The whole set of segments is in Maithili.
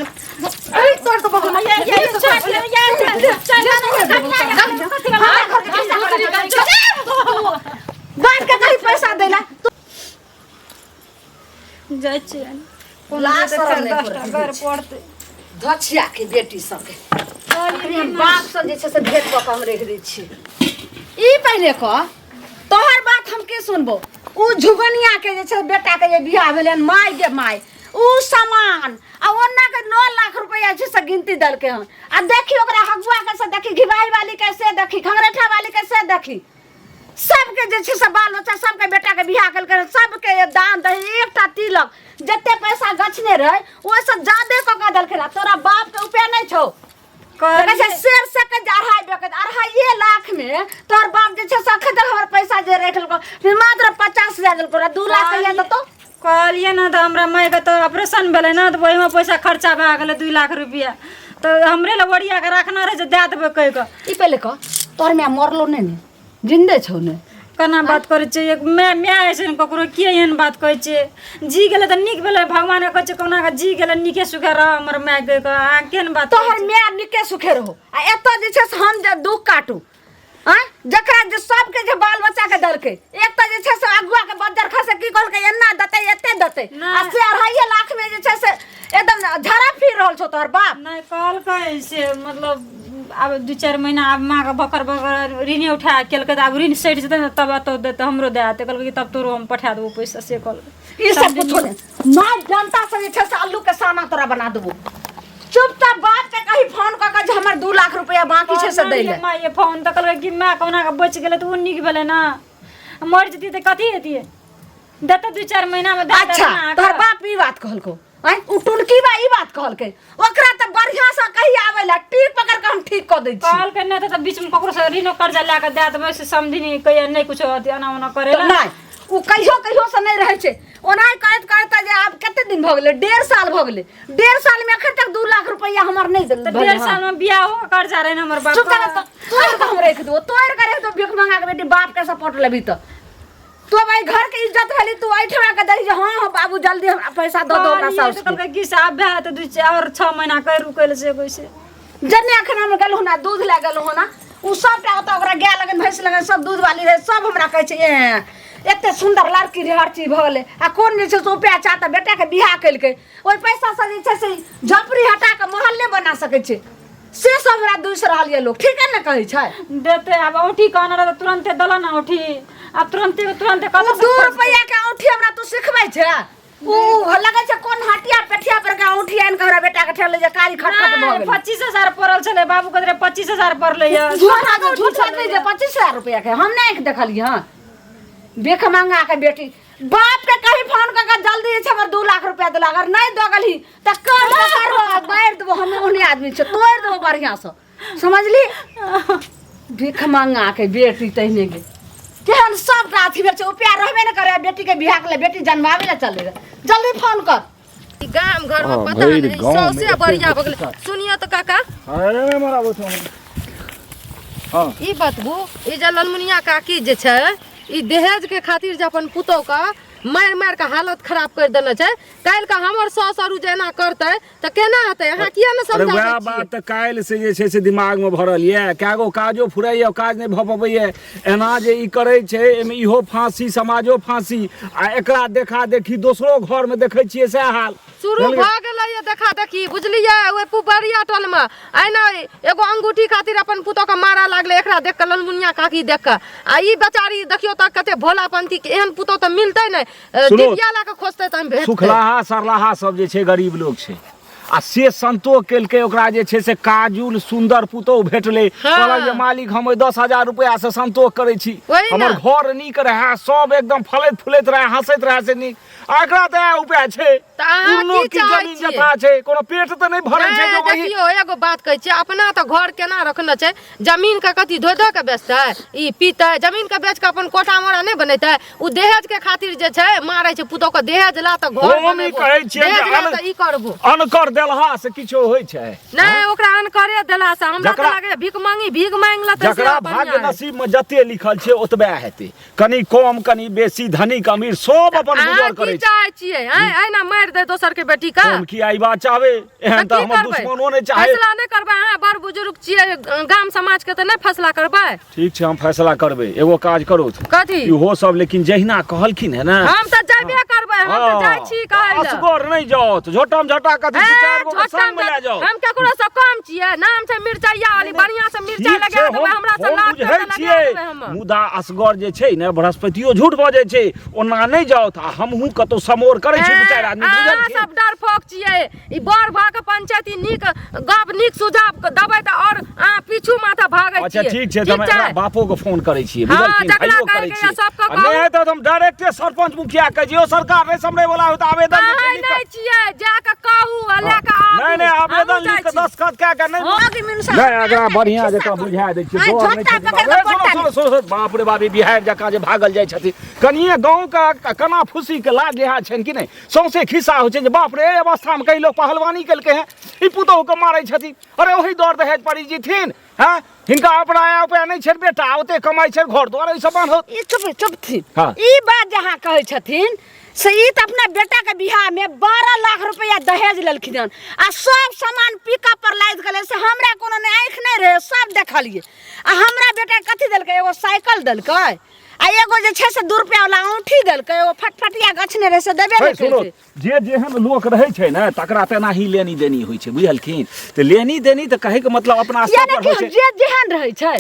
अरे तोर तो बगल बाप के कहीं पैसा देला। जाइ छियै। लाज शरम नहि 10टा करै घर पड़तै। धछिया के बेटी सबके अखनी हम बाप से जे छै से भेंट कऽ के हम रखि दै छी। ई पहिले कह, तोहर बात हम की सुनबो? उ झुगनिया के जे छै बेटा के जे बियाह भेलै हन, माय गे माय, उ सामान आ ओन्ना के 9 लाख रुपया छै से गिनती देलकै हन। आ देखी ओकरा हगुआ के से देखी, घिबाई वाली के से देखी, खंगरेठा वाली के से देखी, सबके जे छै से बाल बच्चा सबके बेटा के बियाह केलकै, सबके दान दही एकटा तिलक जते पैसा गछने रहै ओहिसँ जादे कऽ के देलकै। रह तोरा बाप के उपाय नहि छौ। कहै छै शेर से के अढ़ाई बेकत 2.5 लाख में तोहर बाप जे छै से अखन तक हमर पैसा जे राखि लेलको, फिर मात्र 50,000 देलको रह, 2 लाख कहिया देतौ? कहलियै ने तऽ हमरा मायके तऽ ऑपरेशन भेलै ने, तऽ ओहिमे पैसा खर्चा भए गेलै 2 लाख रुपया, तऽ हमरे लए ओरिया कऽ रखना रहै जे दए देबै कहि कऽ। ई पहिले कह, तोहर माय मरलो नहि ने, जिन्दे छौ ने? केना बात करै छियै? एक माय माय होइ छै ने ककरो, के एहन बात कहै छियै? जी गेलै तऽ नीक भेलै, भगवानके कहै छियै कहुना कऽ जी गेलै, नीके सुखे रह हमर माय कहि कऽ। अहाँ केहन बात करै तोहर छियै? माय नीके सुखे रहो आ एतऽ जे छै से हम जे दुख काटू। आँय, जकरा जे सबके जे बाल बच्चा के देलकै, एक तऽ जे छै से अगुआ के बज्जर खसे की कहलकै एना देतै एते देतै, नहि। आ से 2.5 लाख में जे छै से एकदम झड़ा फिर रहल छौ तोहर बाप। नहि कहलकै से मतलब आब 2-4 महीना आब माँ के बकर बकर ऋणे उठा केलकै, तऽ आब ऋण सठि जेतै ने तब एतौ देतै, हमरो दए देतै। कहलकै कि तब तोरो हम पठा देबौ पैसा, से कहलकै। ई सब कुछो नहि, माय जनता से जे छै से आलू के साना तोरा बना देबो। चुपचाप बाप के कही फोन कऽ के जे हमर 2 लाख रुपया बाकी छै से दै ले। माय ये फोन तऽ कहलकै कि माय कहुना कऽ बचि गेलै तऽ ओ नीक भेलै ने, मरि जेतियै तऽ कथी हेतियै? देतै 2-4 महीना मे दए देतै अच्छा ने अहाँके। तोहर बाप ई बात कहलको? आँय, उ टुनकी बा ई बात कहलकै? ओकरा तऽ बढ़िया से कही आबै ला, टीप पकड़ के हम ठीक कऽ दै छी। कहलकै नहि तऽ बीच मे ककरो से ऋणो कर्जा लए कऽ दए देबै से समधिनी कहिया नहि कुछो अथी एना ओना करै ला। नहि, उ कहियो कहियो से नहि रहै छै, ओनाहि करैत करैत जे आब कते दिन भऽ गेलै, 1.5 साल भऽ गेलै, 1.5 साल में अखन तक 2 लाख रुपया हमर नहि देल। तऽ 1.5 साल में बियाह हो कर्जा रहै ने हमर बाप। चुप कर, तोड़ के हम रख देबो, तोड़ के रख देबो। भीख मंगा के बेटी बाप के सपोर्ट लेबी तऽ तो भाई घर के इज्जत भेली। तू एहिठमा के दही जे हाँ हाँ बाबू जल्दी हमरा पैसा दऽ दो हमरा कहलियै साउस तऽ के। कहलकै कि से आब भए तऽ 2 और 6 महीना कर रुकै लए से कैसे। जन्ने अखन हम गेलहुँ ना दूध लए गेलहुँ ना, उ सबटा ओतऽ ओकरा गाय लगन भैंस लगन सब दूध वाली रहै, सब हमरा कहै छै ए एते सुन्दर लड़की रहै, हर चीज भऽ गेलै आ कोन जे छै से उपाय चाह तऽ बेटाके बियाह केलकै, ओहि पैसासँ जे छै से झोपड़ी हटा कऽ महल नहि बना सकै छै, से सब हमरा दूसि रहल यऽ लोक। ठीके ने कहै छै? देतै आब औंठी कहने रहै तऽ तुरन्ते देलऽ ने औंठी, आब तुरन्ते तुरन्ते ओ कतऽ 2 रुपैआ के औंठी हमरा तू सिखबै छै? उ लगै छै कोन हटिया पेठिया पर के औंठी आनि के हमरा बेटा के ठेले जे कारी खटखट भऽ गेलै। 25,000 पड़ल छलै बाबू कहैत रहै 25,000 पड़लै यऽ। झूठ झूठ बाजबै जे 25,000 रुपैआ के हम नहि आँखि देखलियै हँ। बेख मंगा के बेटी बाप के कही फोन कऽ के जल्दी जे छै हमर 2 लाख रुपया देला, अगर नहि दऽ गेलही तऽ कर पकड़ मारि देबो, हम ओहने आदमी छै, तोड़ि देबो बढ़िआँ सँ, समझली? भीख मंगा के बेटी तहिने गे केहन सबटा अथी भेल छै, उपाय रहबे ने करे, बेटी के बियाह के लेल बेटी जनमाबे ले चले रहे। जल्दी फोन कर। ई गाम घर में हाँ, पता भरि नहीं गाँव में सौंसे एते बढ़िया भऽ गेलै। गुटखा। सुनियो तऽ काका। अरे नहि मराबो छौ हमरा। हाँ। ई बतबू, ई जे ललमुनिया काकी जे छै ई दहेज के खातिर जे अपन पुतोह के मारि मारि के हालत खराब कर देने छै, काल्हि के हमर सास आरू जे एना करतै तऽ केना हेतै? अहाँ किया ने अरे समझाबै वएह छियै? बात तऽ काल्हि से जे छै से दिमागमे भरल यऽ, कएगो काजो फुराइए काज नहि भऽ पबैए। एना जे ई करै छै एहिमे इहो फाँसी समाजो फाँसी, आ एकरा देखा देखी दोसरो घरमे देखै छियै सएह हाल शुरू बुझलियै? भऽ गेलै ये देखा देखी, बुझलियै? ओहि पुबरिया टोल मे एना एगो अंगूठी खातिर अपन पुतोह के मारऽ लागलै एकरा देख कऽ, ललमुनिया काकी देख कऽ। आ ई बेचारी देखियौ तऽ कते भोलापंथी के एहन पुतोह तऽ मिलतै नहि, सुनू, डिबिया लए कऽ खोजतै तहन भेटतै। सुखलाहा सरलाहा सब जे छै गरीब लोक छै, आ से संतोष केलकै ओकरा जे छै से काजुल सुन्दर पुतोह भेटलै। हाँ। कहलक जे मालिक हम ओहि 10,000 रुपया से संतोष करै छी, वही ने। हमर घर नीक रहए, सब एकदम फलैत फूलैत रहए, हँसैत रहए से नीक। आ एकरा तऽ इएह उपाय छै। तऽ अहाँ कोनो की की चाहै जमीन छियै? जथा छै, कोनो पेट तऽ नहि भरै छै नहि, जे ओहि देखियौ एगो बात कहै छियै, अपना तऽ घर केना रखने छै, जमीन के कथी धो धो के बेचतै, ई पीतै, जमीन के बेच के अपन कोठा मोरा नहि बनेतै? ओ दहेज के खातिर जे छै मारै छै पुतोह के, दहेज ला तऽ घर हम ई बनेबो, कहै छियै जे दहेज ला तऽ ई करबो। अनकर देलहा से किछो होइ छै? नहि, ओकरा अनकरे देला से हमरा तऽ लागैए भीख मांगी, भीख मांगि लेतै से जकरा बढ़िआँ भाग्य है। नसीब में जते लिखल छै ओतबे हेतै, कनि कम कनि बेसी, धनिक अमीर सब अपन अहाँ गुजर की करै छै। चाहै छियै आँय? एहिना मारि दे दोसर के बेटी के? हम की ई बात चाहबै? एहन तऽ तऽ की हमर करबै? दुश्मनो नहि चाहे। फैसला नहि करबै? अहाँ बड़ बुजुर्ग छियै, गाम समाज के तऽ नहि फैसला करबै? ठीक छै, हम फैसला करबै। एगो काज करू। कथी? इहो सब लेकिन जहिना कहलखिन है ने, हम तऽ जाबे करबै, हम तऽ जाइ छी कहै लए। असगर नहि जाओ, झोटम झोटा कथी, दू चारि गो के ए, संग में लए जाओ। हम केकरो से कम छियै? नाम छै मिरचाइया वाली, बढ़िया से मिरचाई ठीक छै, लगा देबै, हमरा से हम लाख बुझै टका लगा छियै, देबै हम। मुदा असगर जे छै ने बृहस्पतियो झूठ बजै छै, ओना नहि जाओ आ हमहूँ कतौ समोर करै छी दू चारि आदमी, अहाँ बुझलखिन? सब डरपोक छियै। ई बड़ भऽ के पंचायती नीक गप नीक सुझाव देबै तऽ और अहाँ पीछू माथा भागै अच्छा छियै। ठीक छै, तऽ हम छै? एकरा बापो के फोन करै छियै, हाँ, बुझलखिन? जकरा भाइयो करै कहैके यऽ छियै। सबके आ कहू। नहि हेतै तऽ हम डायरेक्टे सरपंच मुखिया कहै छियै, यौ सरकार नहि सम्हरै वाला हो तऽ आवेदन जे छै कहै लिख कऽ- नहि छियै, जा कऽ कहू आ लए कऽ आबू। नहि नहि, आवेदन हमहूँ लिख जाइ कऽ छी। दस्तखत कए कऽ नहि हाँ, कि मिनुसा नहि, एकरा बढ़िया जकाँ बुझा दै छियै, आइ डर नहि झोंटा छै। पकड़ि कऽ ए, सुनो, पट्टा सुनो, सुनो, सुनो, बाप रे बाप, ई बिहाड़ि जकाँ जे भागल जाइ छथिन, कनिये गाँव के कना फूसी के लाज लिहाज छनि कि नहि? सौंसे खिस्सा होइ छै जे बाप रे, एहि अवस्थामे कई लोग पहलवानी केलकै हैं, ई पुतोहुके मारै छथिन। अरे ओहि दर दहेज पर ई जीथिन हैं? हिनका अपना आय उपाय नहि छनि, बेटा ओते कमाइ छनि, घर द्वार एहि सब बान्हत। ई चुप चुप थी। हाँ। ई बात जे अहाँ कहै छथिन से ई तऽ अपना बेटा के बियाह में 12 लाख रुपया दहेज लेलखिन हन आ सब सामान पिकअप पर लादि गेलै, से हमरा कोनो नहि आँखि नहि रहै, सब देखलियै। आ हमरा बेटा के कथी देलकै? एगो साइकिल देलकै आ एगो जे छै से 2 रुपया वाला औंठी देलकै, एगो फटफटिया गछने रहै से देबे हे, नहि सुनो, केलकै। जे जेहन लोक रहै छै ने तकरा तेनाही लेनी देनी होइ छै, बुझलखिन? तऽ लेनी देनी तऽ कहैके मतलब अपना स्तर यानी पर कि होइ छै। जे जेहन रहै छै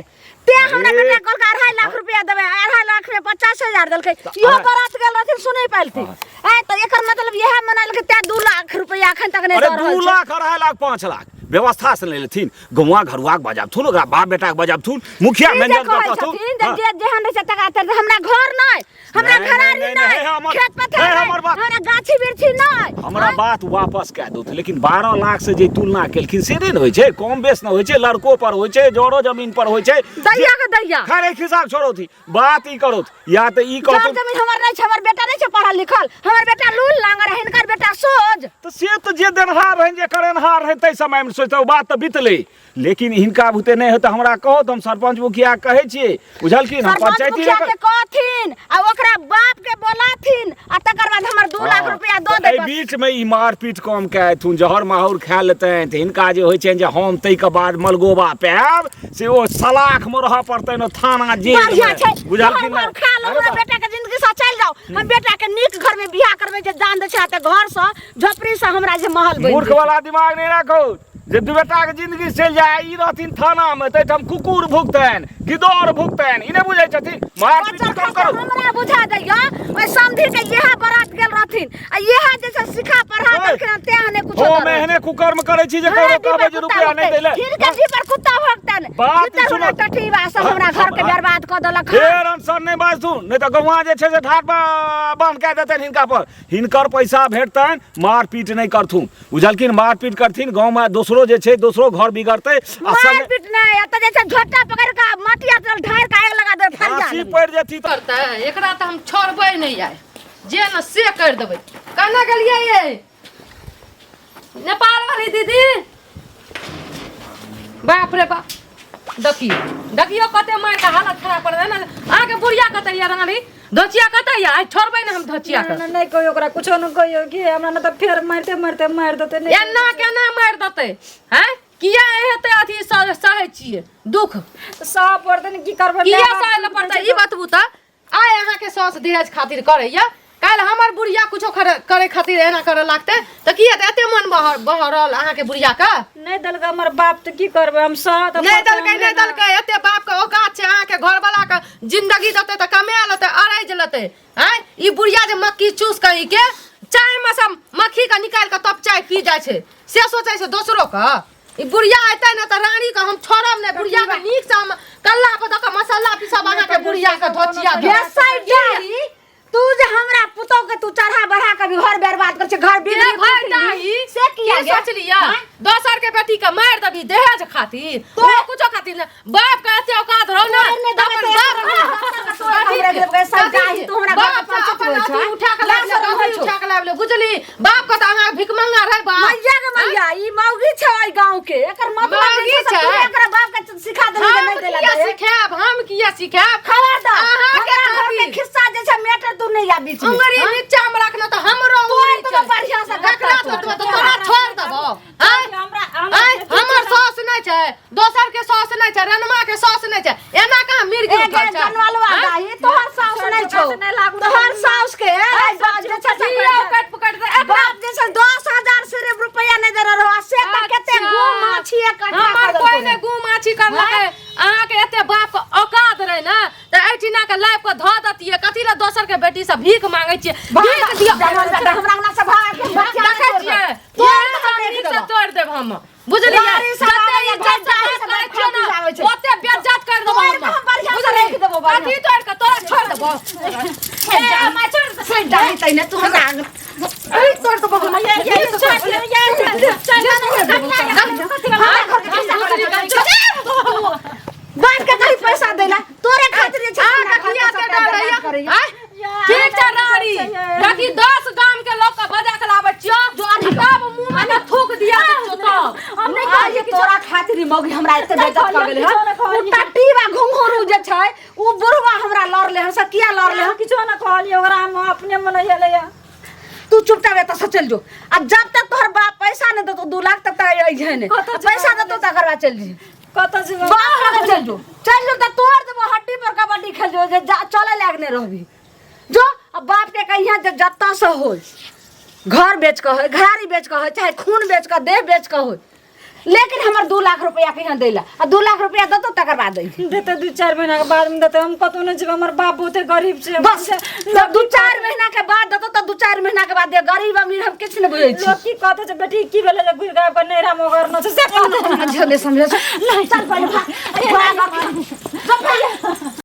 ते हमरा अरे। बेटा कहलकै 2.5 लाख रुपया देबै, 2.5 लाख में 50,000 देलकै। इहो बारात गेल रहथिन सुनै पालथिन। आय तऽ एकर मतलब इएह मनालकै तें 2 लाख रुपया एखन तक नहि अरे दऽ रहल 2 छै। लाख, 2.5 लाख, 5 लाख व्यवस्था से नहि लेथिन, गौआ घरुआ के बजाबथुन, ओकरा बाप बेटा के बजाबथुन, मुखिया ई जे मैनेजर के कहै कहथुन। छथिन जे हाँ। जे जेहन रहै छै तकरा तर हमरा घर नहि, हमरा नहि, घरारी नहि, नहि, नहि, हमर- खेत पथार नहि, नहि, हमर बात- हमरा गाछी वृक्षी नहि। हमरा बात वापस कए दौथ, लेकिन 12 लाख से जे तुलना केलखिन से नहि ने होइ छै, कम बेस ने होइ छै, लड़को पर होइ छै, जरो जमीन पर होइ छै। दैया के दैया। खैर, एहि खिस्सा के छोड़ौथी, बात ई करोथ या तऽ ई जर कहथुन जमीन हमर नहि छै, हमर बेटा नहि छै पढ़ल लिखल, हमर बेटा लूल लांगर, हिनकर बेटा सोझ। तऽ से तऽ जे देनहार रहनि, जे करेनहार रहनि ताहि समयमे सोचते, ओ बात तऽ बितलै, लेकिन हिनका बुते नहि हेतै हमरा कहो तऽ हम सरपंच मुखिया कहै छियै, बुझलखिन? हम सरपंच पंचायती मुखिया के कहथिन आ ओकरा बाप के बोलाथिन आ तकर बाद हमर 2 लाख रुपया दऽ एहि देबै। बीच में ई मारपीट कम के एथुन, जहर माहौर खा लेतनि तऽ हिनका जे होइ छनि जे हम ताहिके बाद मलगोबा पायब, से ओ सलाख में रहऽ पड़तनि थाना जेल में। बढ़िया छै, बुझलखिन घर ने? घर खा लो, अरे हमरा बा- बेटा के जिंदगी से चलि जाओ, हम बेटा के नीक घर में बियाह करबै जे दान दै छै तऽ घर से झोपड़ी से हमरा जे महल बनि मूर्ख जेतै। वाला दिमाग नहि राखू जे दू बेटा के जिंदगी चलि जाय, ई रहथिन थाना में ताहिठाम कुकुर भुगतनि, गिदड़ भुगतनि, ई नहि बुझै छथिन। मारपीट बच्चा कम खातिर करू। हमरा बुझा दैया, ओहि समधि के इएह बारात गेल रहथिन आ इएह जे छै सिखा पढ़ा ओए, देलखिन तें नहि कुछो हम दऽ रहल एहने कुकर्म करै छी जे हमरा ककरो जी पर कहबै जे कुत्ता रुपया नहि भुकतै। दै ले। हिनका जी पर कुत्ता भुकतनि। बात हिनकर सुनू। हमरा टटीबा सब हमरा घर के बर्बाद कऽ देलक हन। फेर अनसन नहि बाजथुन, नहि तऽ गौआँ जे छै से ढाट बान्ह कए देतनि हिनका पर। हिनकर पैसा भेटतनि, मारपीट नहि करथुन, बुझलखिन? मारपीट करथिन गाँवमे दोसरो जे छै, दोसरो घर बिगड़तै आ संगे मारपीट नहि, एतऽ जे छै झोटा पकड़ि कऽ मटिया तेल ढारि कऽ आगि लगा देबै, फरिया फांसी लेबै। पड़ि जेती तऽ करतै एकरा तऽ हम छोड़बै नहि आइ, जे ने से करि देबै। कने गेलियै ये नेपाल वाली दीदी? बाप रे बाप, देखियौ देखियौ कते मारि के हालत खराब कर दे ने। अहाँके बुढ़िया कतऽ यऽ? रानी धोचिया कतऽ यऽ? आइ छोड़बै ने हम धोचिया के। नहि कहियो ओकरा कुछो नहि कहियो कि हमरा, नहि तऽ फेर मारिते मारिते मारि देतै। नहि एना केना मारि देतै? हैं, किया एते अथी सहै छियै दुख? सह पड़तै ने, की करबै? किया माय बाप सहै लए पड़तै ई बतबू तऽ। आइ अहाँके साउस दहेज खातिर करैया, काल्हि हमर बुढ़िया कुछो करे खातिर एना करे लागतै तऽ की हेतै? एते मन बहरल अहाँके बुढ़िया के? नहि देलकै हमर बाप तऽ की करबै हम? सह तऽ नहि पड़तै देलकै, हमरे नहि ने। देलकै, एते बाप के औकात छै अहाँके घरवाला के जिंदगी देतै तऽ कमा लेतै, अरैज लेतै। आँय, ई बुढ़िया जे मक्खी चूस कऽ ई के चाय मे सब मक्खी के निकालि कऽ तब चाय पी जाइ छै, से सोचै छै दोसरो के। ई बुढ़िया एतै ने तऽ रानी के हम छोड़ब नहि, बुढ़िया के नीक से हम कल्ला पर दऽ कऽ मसाला पीसब अहाँके बुढ़िया के धोचिया के। ये साइड तू जे हमरा पुतोह के तू चढ़ा बढ़ा के भी घर बर्बाद कर छै, घर बिगड़ी के भाई ताही से किया की गे? सोचलिया? दोसर के बेटी के मारि देबी दहेज खातिर, तो कुछो खातिर ने। बाप के एते औकात रहो ने, तोरे नहि तऽ देबै अपन तऽ बाप एक तोरे हमरे देबै, सब गाही तू हमरा घर बाप पर से अपन होइ अथी छै। उठा के लाबि ले, लाश गहरी होइ छौ। उठा के लाबि ले, बुझली? बाप के तऽ अहाँ भिखमंगा रहै बाप। मैया के मैया ई मौगी छै ओइ गांव के एकर मतलब जे मौगी छै से छै? तू एकरा बाप के सिखा देली जे हम नहीं देला किया दे सिखायब हम किया सिखायब खबरदार अहाँके हमरा घर के खातिर। खिस्सा जे छै मैटर तू नहीं आ बीच में उंगरी नीचा में रखना तऽ हमरो तोड़ उंगरी देबो छै। बढ़िया से गट्टा ककरा तोड़ तोड़बो तऽ तोरा छोड़ देबो आँय? हमरा आँय? हमर सास नहि छै दोसर के सास नहि छै रनमा के सास नहि छै एना कहाँ मिर्गी ए उठल गे छै जनवलवा आँय? दाही तोहर साउस नहीं छौ नहि लागू। तोहर साउस के ए, बाप जे छै से जियो कटि पकड़ि दे एकरा बाप जे छै 10,000 सिर्फ रुपया नहीं दे रहो से तऽ कते अच्छा। गु माछी इकट्ठा हमर कर कोई नहि गु माछी करलकै अहाँके एते बाप के औकात रहे ने तऽ एहिठिना के लाइफ के धऽ दैतियै कथी लए दोसर के बेटी से भीख मांगै छियै भीख दियौ हमरा अंगना से भाग के बच्चा देखै छियै तोड़ हम नीक से तोड़ देब हम बुझलियै गाड़ी सब जते आबैया, इज्जत से गाड़ी बात सब करै छियै ने आबै छै। ओते बेइज्जत कर देबो तोड़ के हम बढ़िया से राखि देबो बढ़िया। कथी तोड़ के तोरा छोड़ देबो ए माय छोड़ से डाली तैने तू हमरा आंगन अरे तोड़ देबो हम बाप के कहीं पैसा देला तोरे खातिर जे छै अहाँ हमरा के घर किया के के सबटा डर बर्बाद होइया? करैया। आँय? ठीक छै रानी बाकी 10 गाम के लोग के बजा के लाबै छियो तब मुंह में के थूक दिया देछो तब हम नहीं आइ कहलियै तोरा खातिर ई मौगी हमरा एते बेइज्जत कऽ गेलै किछो हन नहि उ कहलियै। टट्टी बा घुंघरू जे छै उ बुढ़वा हमरा लड़ले हन से किया लड़ले हन किछो नहि कहलियै ओकरा हम अपने मन एलैया तू चुपचाप एतऽ से चलि जो आ जब तक तोहर बाप पैसा नहि देतौ 2 लाख तब तक अइहे नहि कतऽ जेबै? पैसा देतौ तकर बाद चलि जइहे कतऽ जेबै बाप लगे चलि जो चलि जो तऽ तोड़ देबो हड्डी पर कबड्डी खेल जो जे चले लायक नहि रहबी जो आ बाप के कहिया जे जतऽ से होय घर बेच कऽ होय घरारी बेच कऽ होय चाहे खून बेच कऽ देह बेच कऽ होय लेकिन हमर 2 लाख रुपया कहिया दै ला आ 2 लाख रुपया देतौ तकर बाद अइहे देतै 2-4 महीना के बाद में देतै हम कतौ नहि जेबै हमर बाप बहुते गरीब छै बस जब 2-4 महीना के बाद देतौ तऽ 2-4 महीना के बाद दे गरीब अमीर हम किछु नहि बुझै छी लोग की कहते छै बेटी की भेलै जे घुरि कऽ नैहरा मे ओकर न छै से कहतै समझे समझे चल पहिले भाग भाग, भाग।